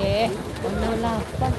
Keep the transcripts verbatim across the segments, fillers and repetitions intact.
Eh, kena lapar.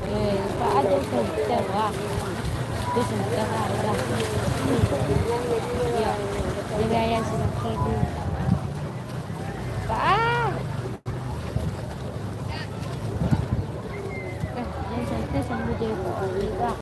Eh, Pak, ada senter, wah. Itu senter, wah. Iya. Jadi, ayah senter tu. Pak, ah. Eh, yang senter sama je, Pak.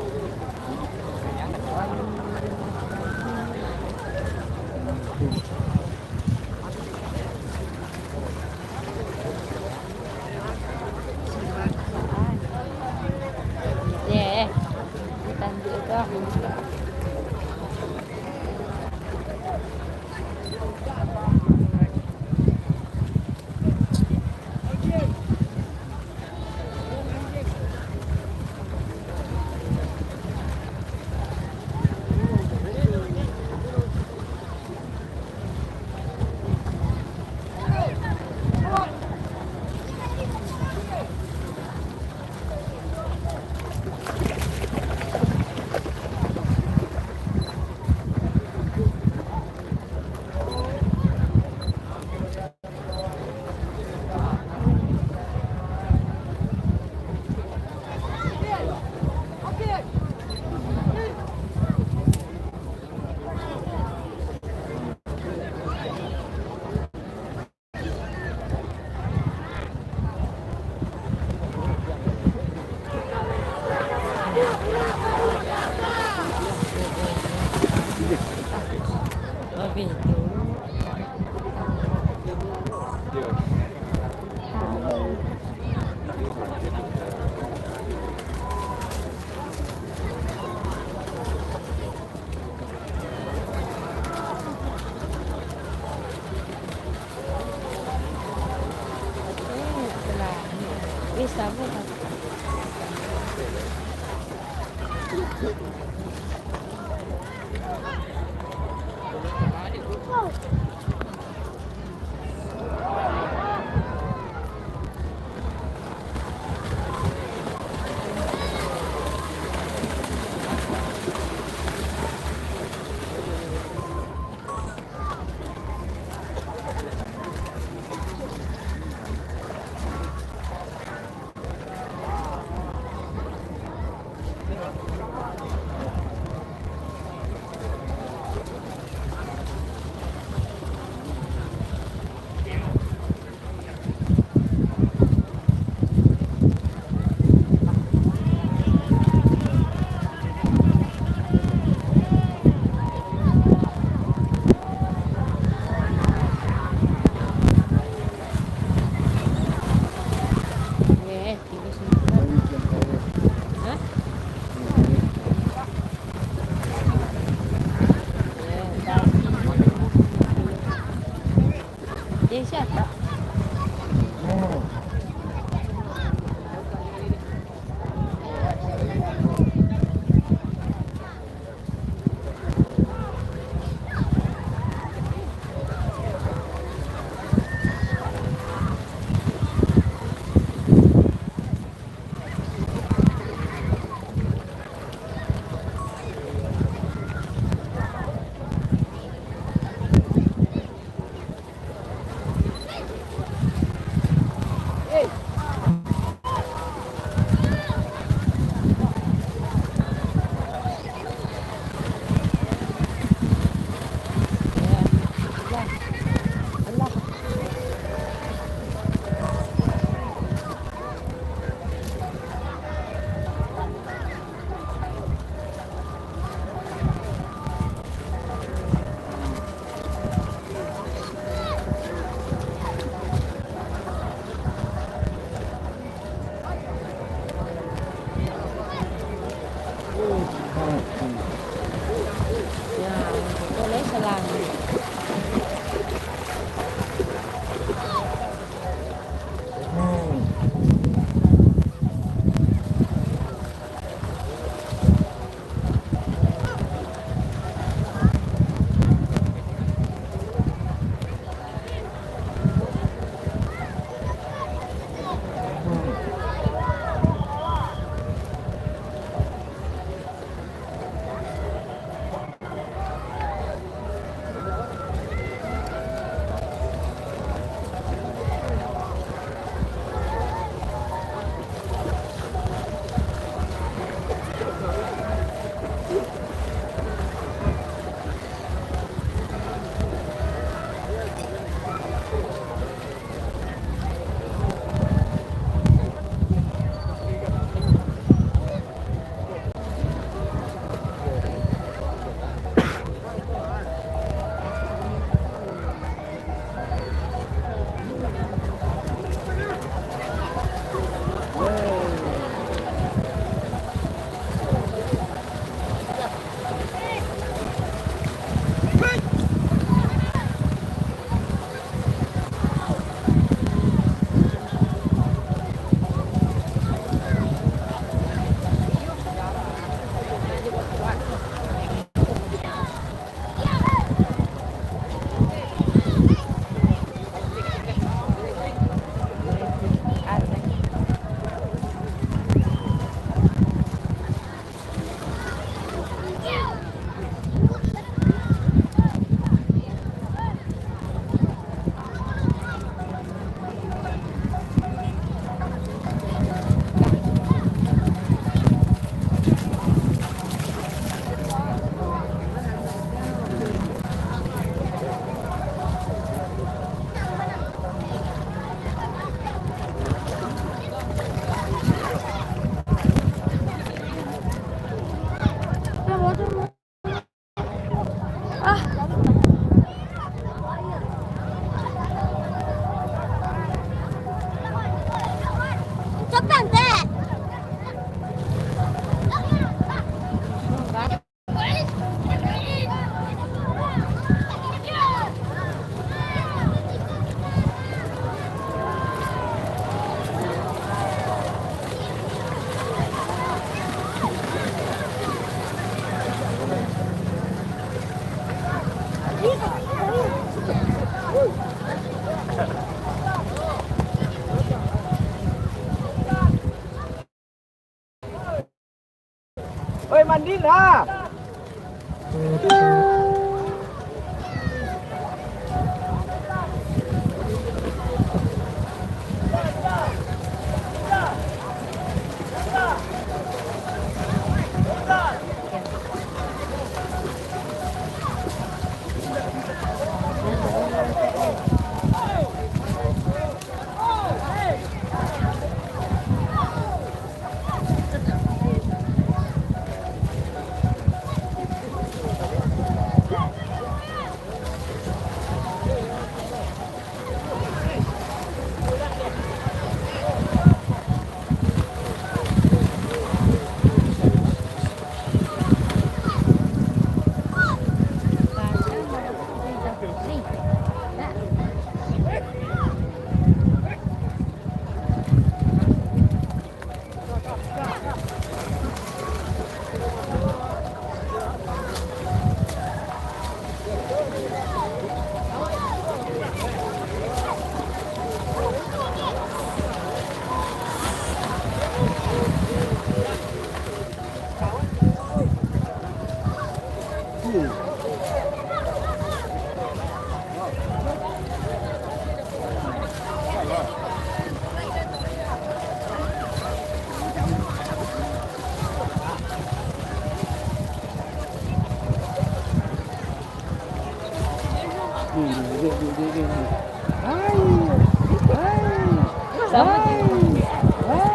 Oi, mandilah.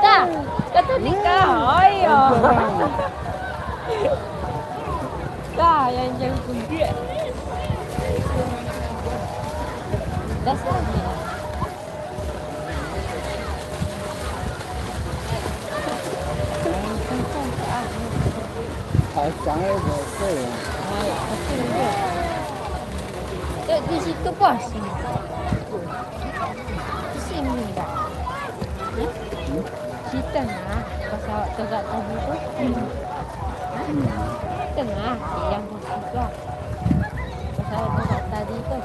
Dah, kata nikah. Ayo. Dah, yang jauh kundiak. Dah, dah. Pasang eh, bosai. Di situ pos. Di sini dah. Di tengah, pas awak tegak tadi tu. Hah? Tengah, yang posisi tu. Pas awak tegak tadi tu.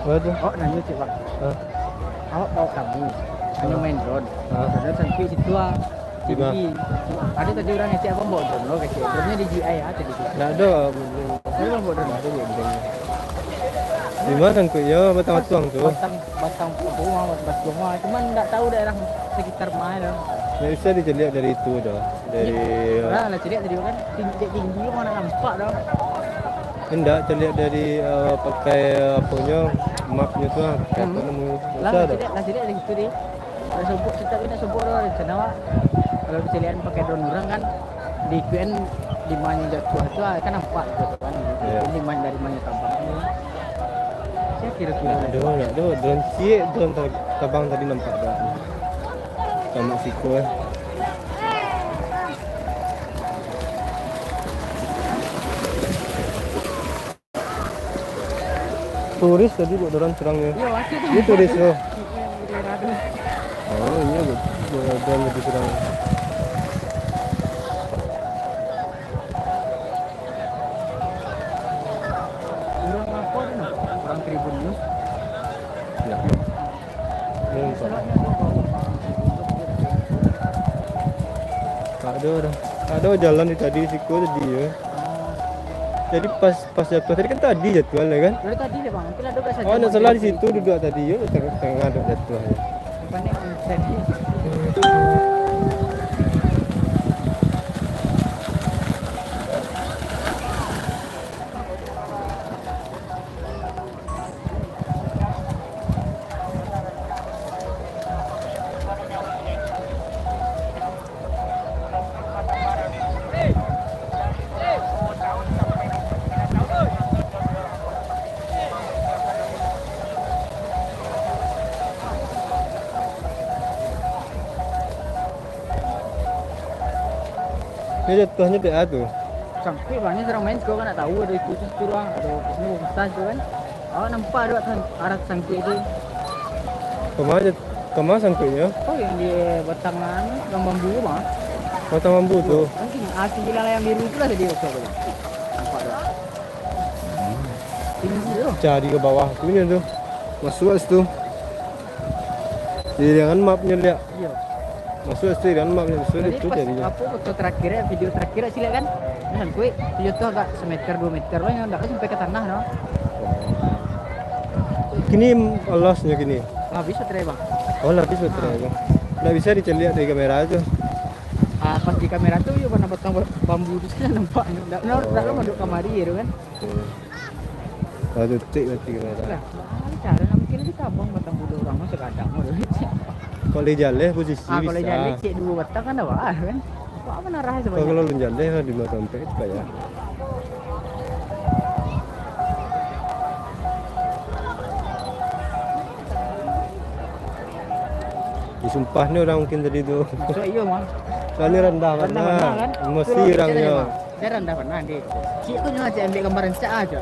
Apa tu? Awak nanyo, cek, Bang. Hah? Awak bawa tamu. Hanyo main drone. Hah? Drone sampai situ ah. Di ma? Tinggi. Ado tadi urang ngecek abang bawa drone lo, kecek. Drone-nyo D J I ah tadi tu. Ndak ado. Tadi abang bawa drone. Ndak ado, bro. Di ma sangkuiknyo? Batang batuang tu? Batang, batang batuang, batang batuang. Cuman ndak tahu daerah sekitar ma tu. Ndak bisa dicaliak dari itu doh. Dari, eh, lah, lah caliak tadi kan. Tinggi, tinggi, ma nak nampak doh. Indak, caliak dari, eh, pakai, eh, aponyo, mapnyo tu lah, pakai apa namonyo, lah, susah lah doh. Caliak, lah caliak dari situ deh. Lah sobok, setiap kali nak sobok doh, rencana awak. Kalau caliakan pakai drone urang kan, di Q N di ma jatuah tu lah, kan nampak gitu kan. Iya. Di ma, dari ma tabang tu. Saya kira-kira. Ndak ado, ndak ado. Drone ciek, drone ta-, tabang tadi nampak doh. Tamak siko, eh. Turis tadi buat dorang serangnyo. Iyo, pasti tu. Ini turis tu. Iyo, iyo, iyo. Oh, iyo, buat, buat dorang tadi serang. Urang apo tu, nah? Urang Tribun News. Iyo. Ado doh. Ado jalan di tadi siko tadi yo. Jadi pas, pas jatuah tadi kan tadi jatuah lah kan? Dari tadi deh, Bang. Mungkin ado kat sana. Oh, ndak salah di situ duduak tadi yo, tengah, tengah dek jatuah. Bukan yang tadi. Ini jatuahnyo dek a tu. Sangkuik banyak orang main, kau kan nak tahu ada itu tu, situ doang, ada itu, tu kan. Awak nampak ada arah sangkuik tu. Kama je, kama sangkuiknyo? Oh, yang di batang anu, batang bambu tu, Bang. Batang bambu tu. Mungkin asli bilang yang biru itulah tadi waktu tu, Bang. Nampak tu. Tinggi tu. Cari ke bawah tu nyo tu. Masuk kat situ. Jadi, dengan mapnyo liak. Iyo. Masuk situ kan, mak, sudah. Jadi tu pas jadinya. Apa foto terakhir ya, video terakhir ya, Cil, kan? Nah, kui, video tu agak semeter, dua meter lah, yang ndak sampai ke tanah, no. Kini alasnyo kini. Lah habis baterai, Bang. Oh, lah habis baterai, Bang. Ndak bisa dicaliak dari kamera tu. Ah, pas di kamera tu, yo, warna batang ba-, bambu tu sajo nampak. Ndak, ndak, ndak masuk kamari, ya, tu kan? Oke. Lah, detik mati kamera. Lah, baa cara nak mikir di tabang batang bulu urang mah sagadang mah. Kalau jaleh posisi bisa. Ah, kalau jaleh cek duo batang kan dah baa kan. Apa, apa narah sebanyak? Kalau alun jaleh lah di batang pek itu payah. Disumpah ni urang mungkin tadi tu. Masuk iyo mah. Soalnya randah, randah bana, bana kan? Emosi urangnyo. Itulah, Bang. Saya randah pernah, Dik. Cik tu nyo cik ambil gambar rancak aja.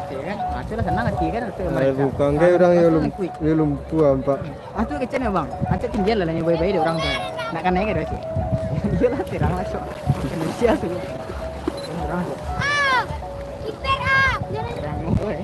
Cik kan? Ah, itulah senang hati kan, ambil gambar rancak. Bukan, ah, kayak orang yang lum-, yang lumpuh, nampak. Ah, tu kecil ya, Bang. Ah, tu tinggi lah, lah, yang baik-baik dek orang tu. Nak kanai kan, Cik? Iyalah, terang lah, Cok. Indonesia tu. Terang, Cok. Terang, Cok.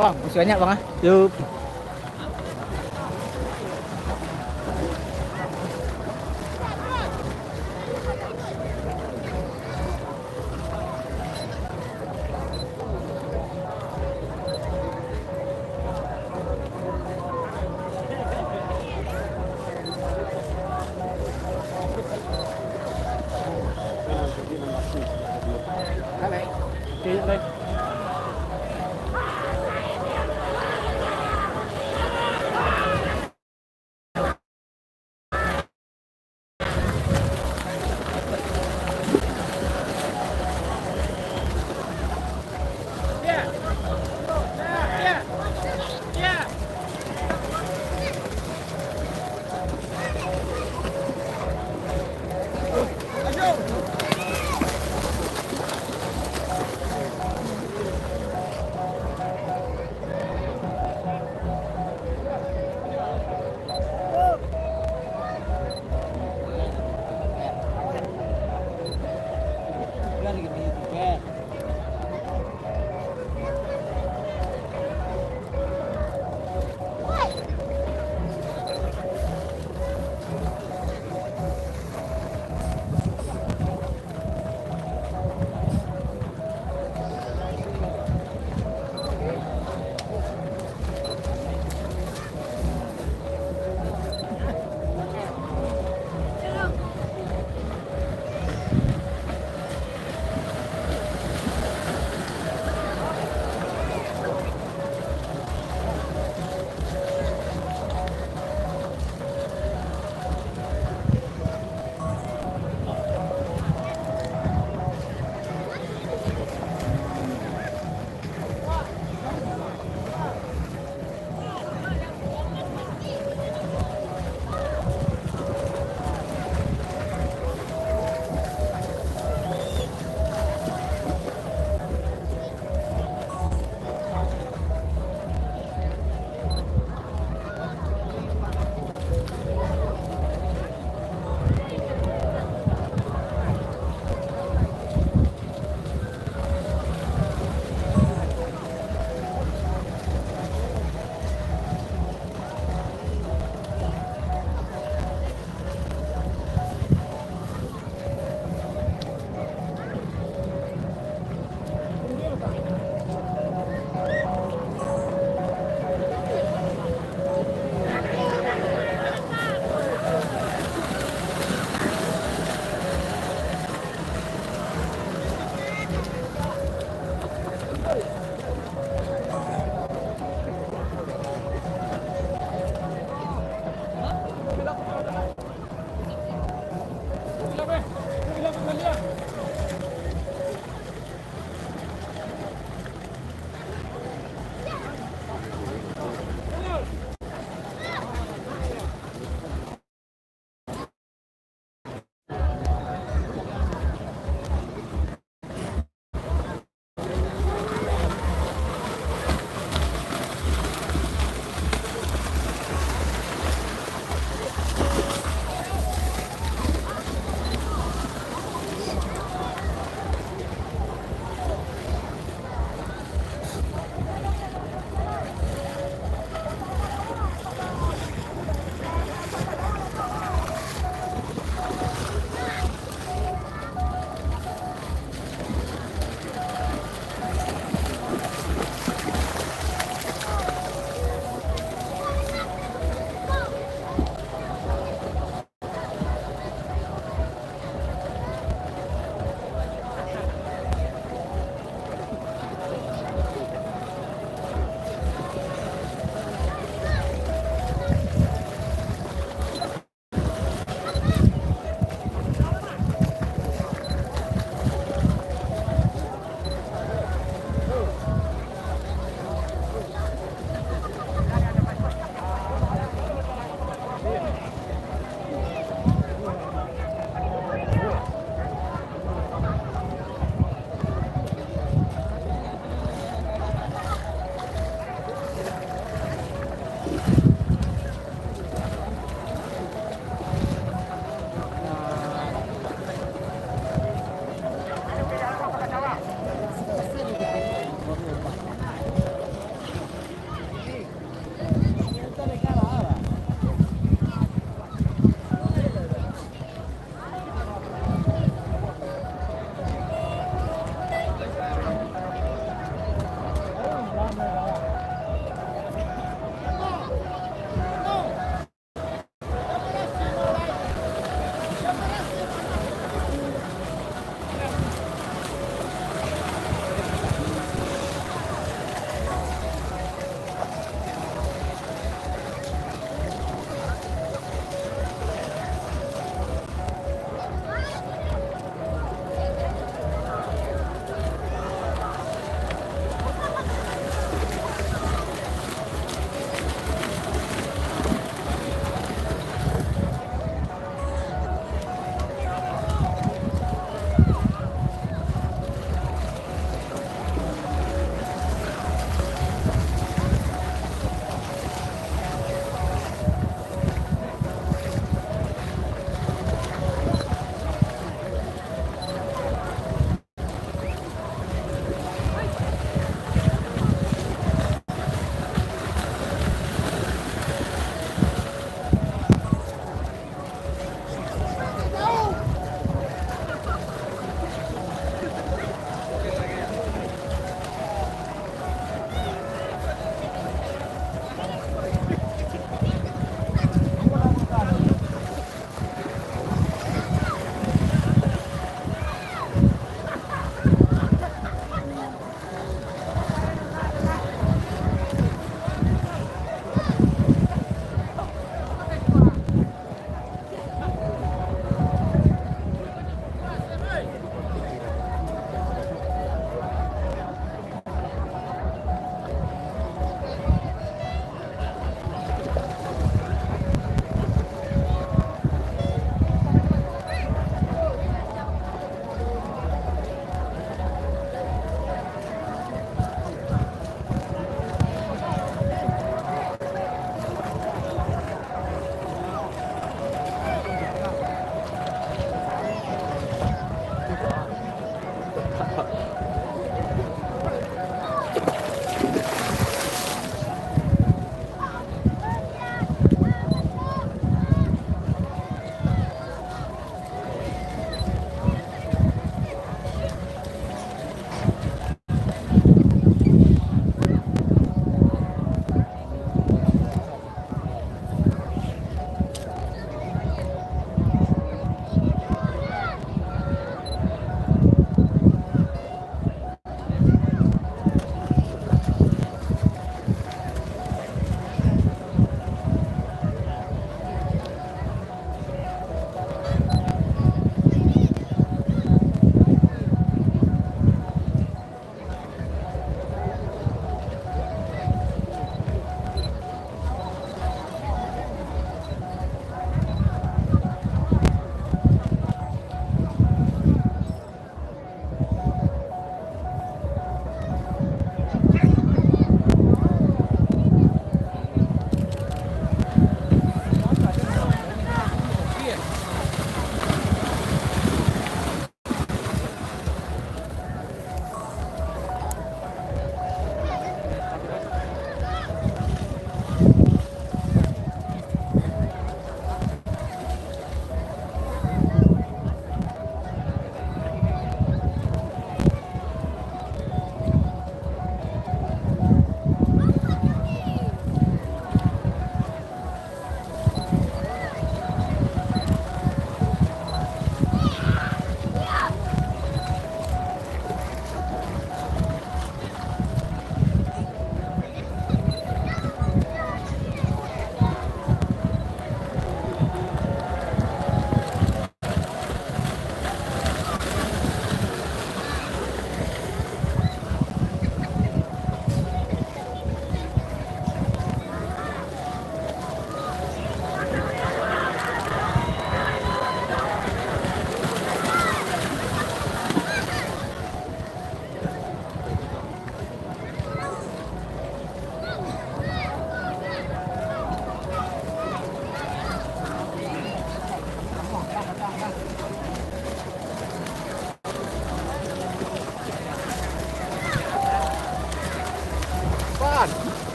Bang, makasih banyak, Bang, ah. Yup.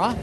Hah?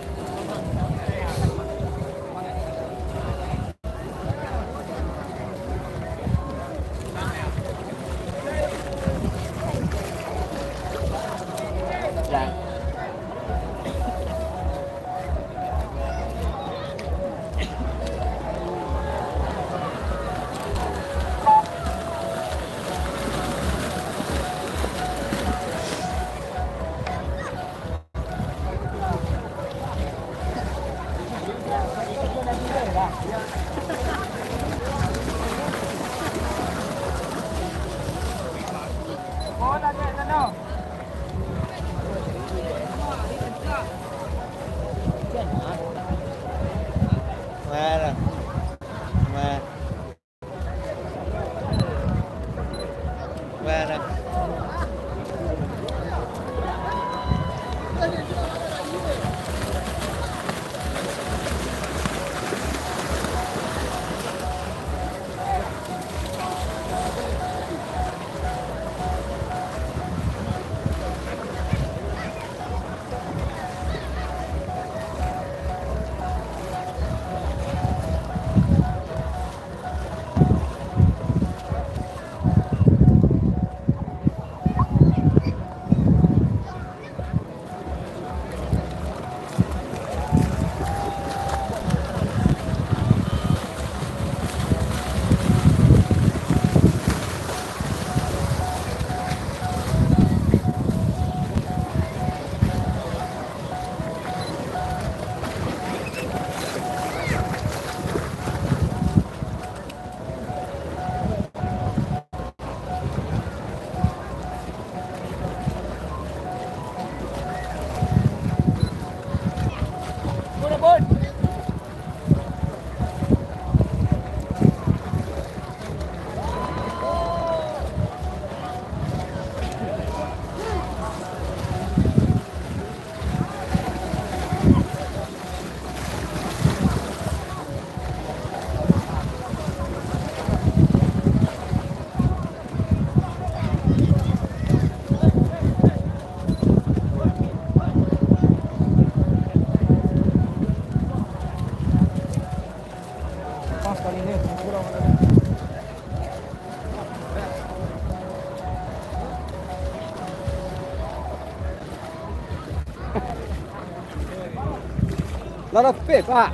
Lah rapih, Pak.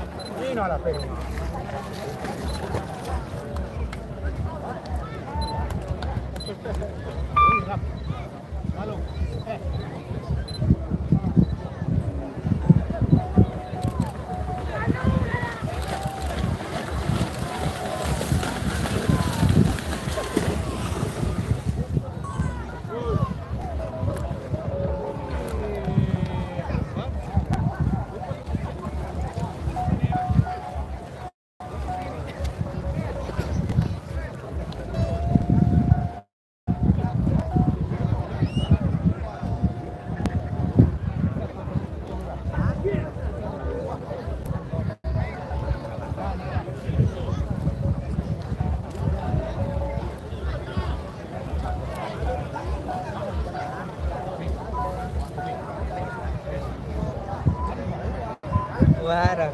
Wara.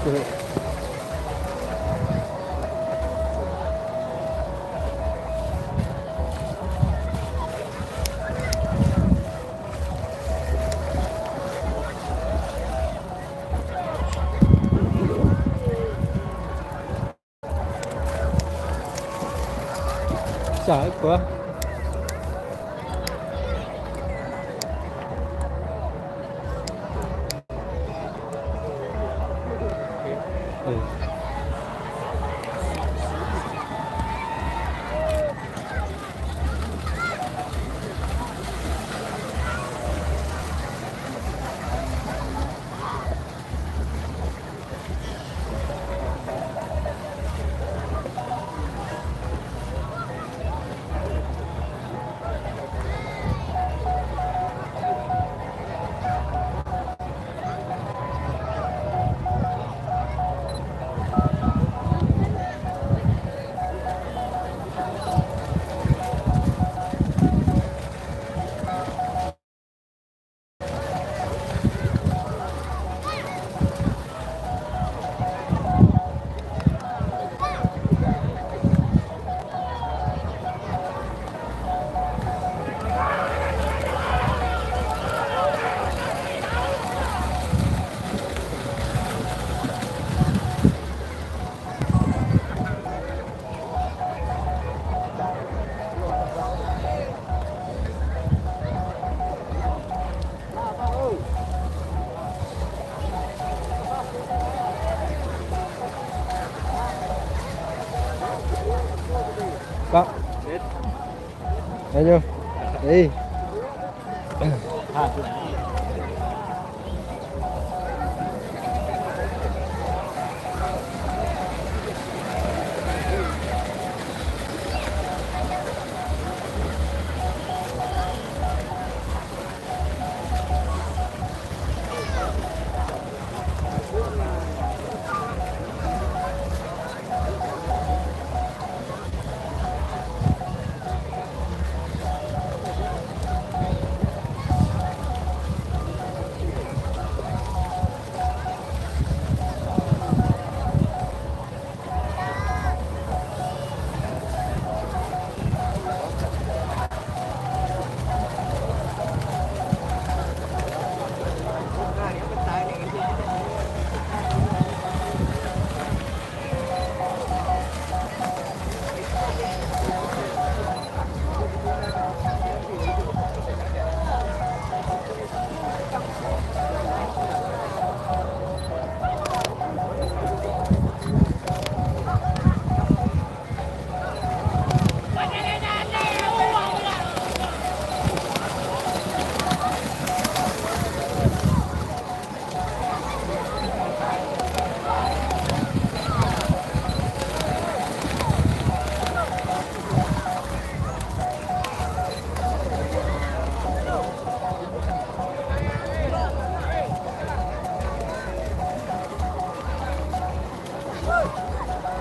Sa-, apa? Eh. Pak. Ayo. Eh.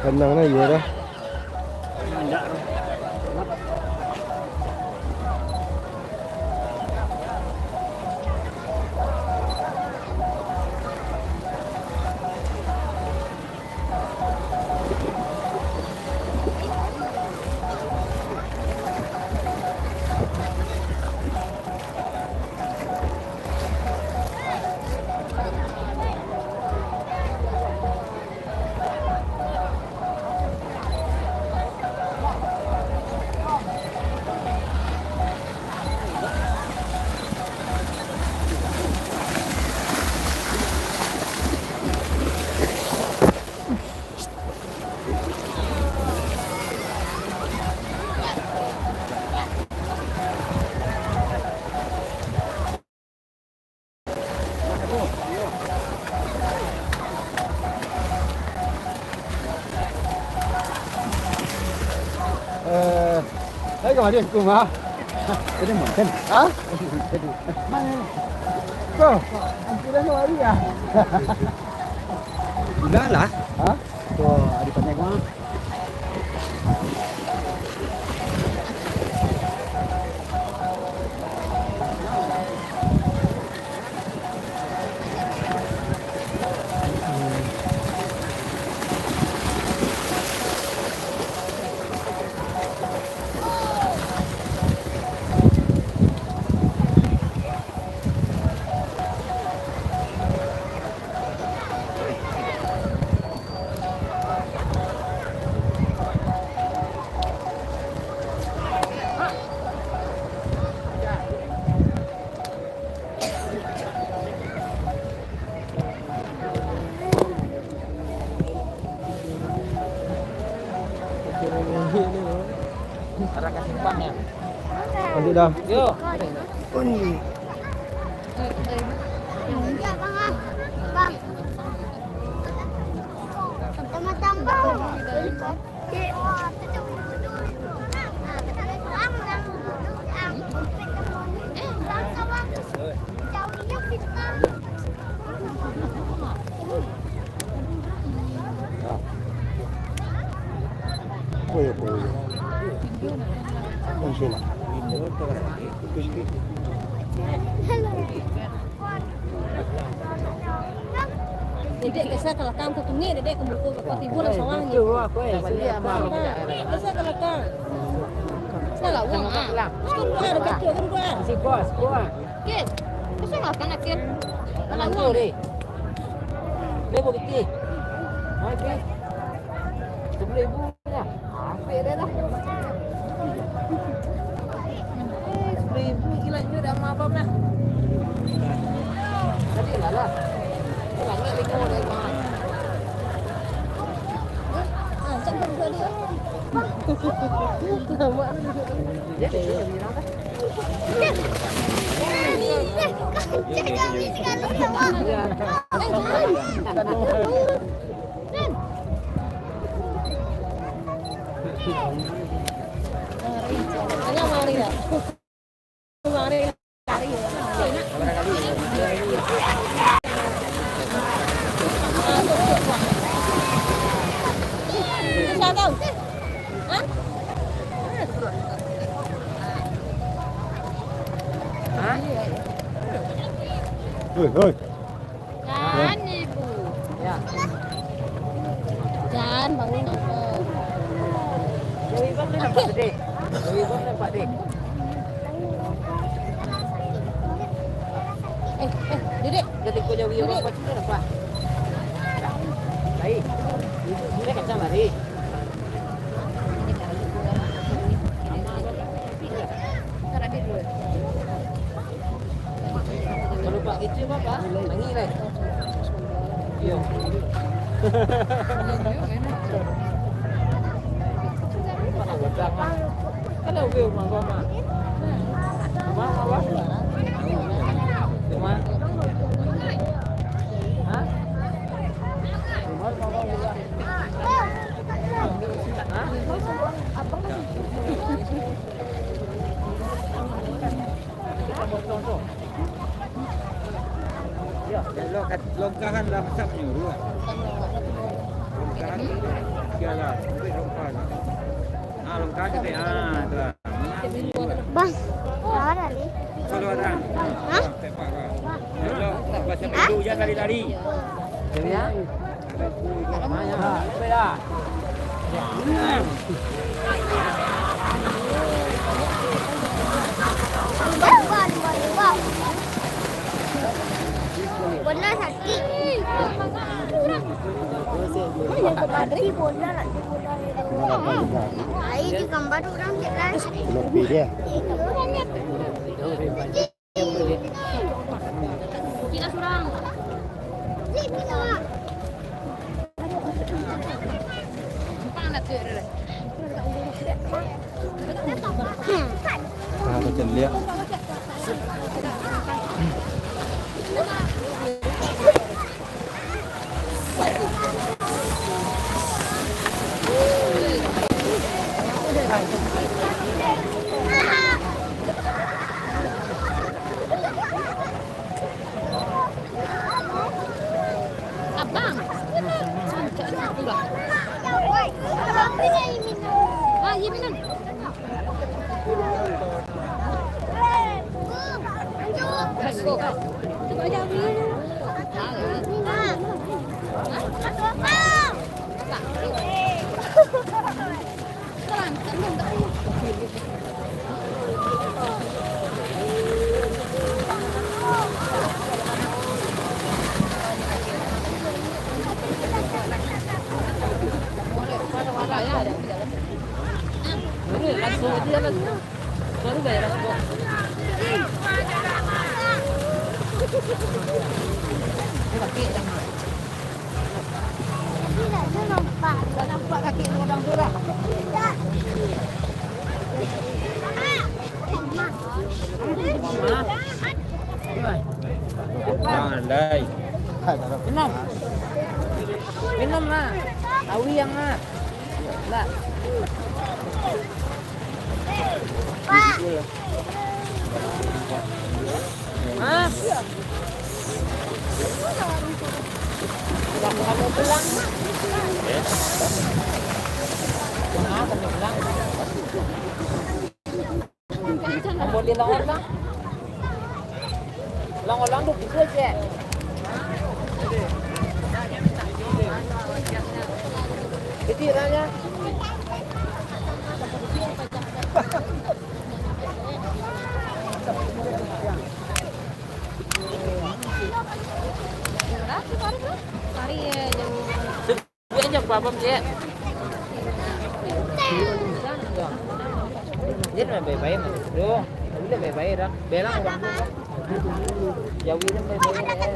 Tenang lah, iyo dah. Eh, saya kemari ke rumah. Tadi makan? Hah? Tadi. Mana? Kau, sudah kemari ya? Sudah lah. Hah? Tuh, ada banyak mah. Lanjut dah. Yo. Koyo, koyo. Langsung lah. Dedek biasa kalakang tu tunggu, dedek ke muka ke timbul lah sawah ni. Biasa kalakang. Salah uang ah. Sekolah, betul, sekolah. Oke. Biasa kalakang akhir. Salah uang. Deh. Deh, bukti. Oke. Sepuluh ribu. Ampek dah lah. Eh, sepuluh ribu gila nyo dah sama abang dah. Tadi lah lah. Langik lingkungan dari mana? Ah, macam tu juga dia. Lama. Jadi, dia bilang dah. Hei, hei. Jan, ibu. Jan, bangun apa? Dewi Bang ni nampak, Dek. Dewi Bang nampak, Dek. Eh, eh, Dedek. Ketika Dewi Bang Dedek. Pasti nampak. Baik. Ini kacang lari. Kalau buat gitu, apa? Nangis lah. Iyo. Kalau gue rumah gua mah. Rumah apa? Rumah. Hah? Rumah rumah gua. Hah? Ya, lo-, longkahan lah, macam nyuruh. Longkahan, sialan, ambil longkahan. Ah, longkahan tu, ah, tu lah. Bang, lawan tadi. Kalau ada. Hah? Tepak lah. Ya, lo, baca pintu, jangan lari-lari. Jadi, ya? Bola sakik. Ai, di gambar urang cek kan. Lebih dia. Kira surang. Ah, macam dia. Abang. Ah, iya, minum. Tidak, dia nampak. Nampak kaki orang tu dah. Tidak. Pandai. Minum. Minum lah. Awi yang ah. Lah. Hah? Kamu pulang. Nah, kamu pulang. Ambo di Langolang. Langolang tu pukul je. Jadi raya. Mari, eh, jam Cek, cek, apa, Cek? Dia nak baik-baik, Mas. Duh, dia baik-baik dah. Belang orang tu, dah. Jawi dah baik-baik, eh.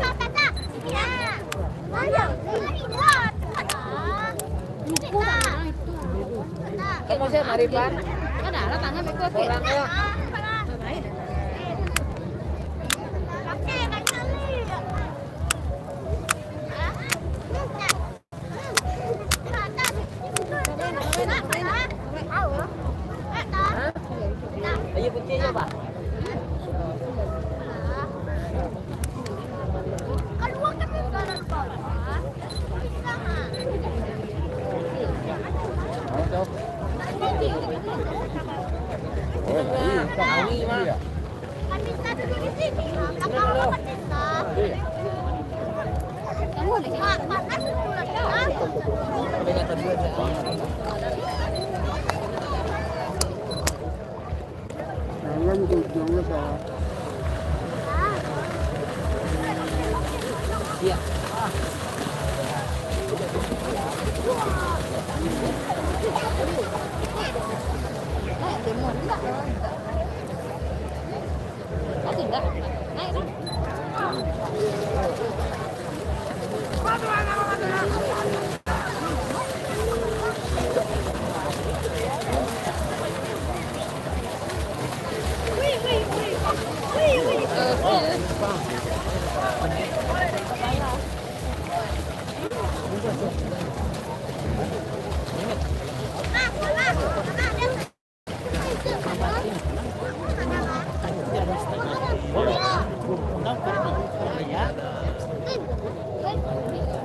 Kamu saya mari, Pan. Ada lah, tangan itu, oke. Orang ya. Ayo kuncinya, Pak. Tawi, Mak. Dalam tujuannya, Pak. Iya.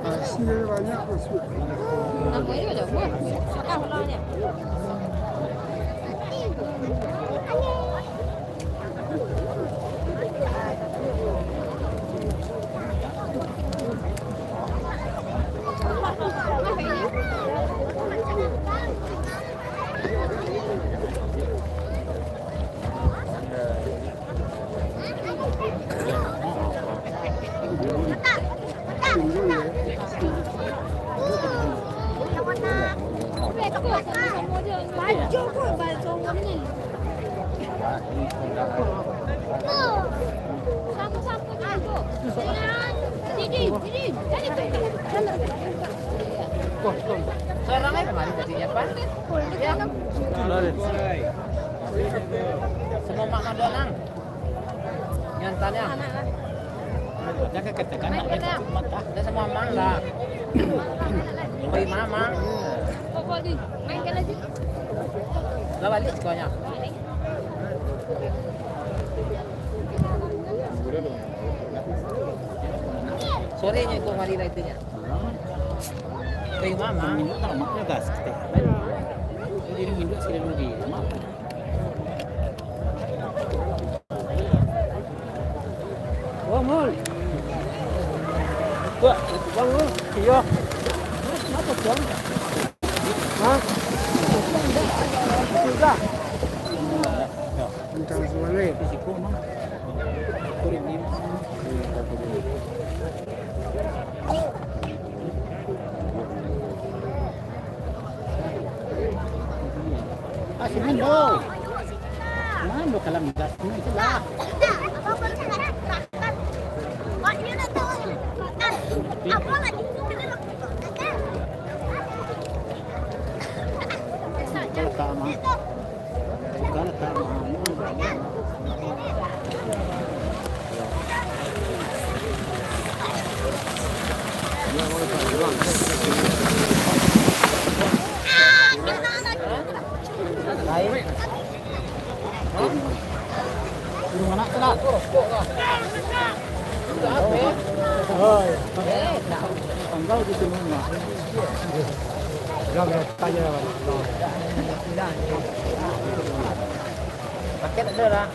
Nasi banyak, nasi. Seorang aja kemarin tadinya, Pak. Ya. Semua makan doang, Nang. Nyantanya. Jangan katakan nak dekat rumah, tak? Kita semua mang lah. Beri mama. Lah balik sekolahnya. Sorenya itu mari lah itunya. Beri mama. Kalau mak gas kita. Jadi minum sekali dulu di mak. Bangun. Wah, bangun. Iya. Kenapa, Bang? Hah? Sudah. Kencang sekali. Ah, sini, Bo. Mano kalam gas ni lah. Kalau tak, mah. Pakai tak ada lah.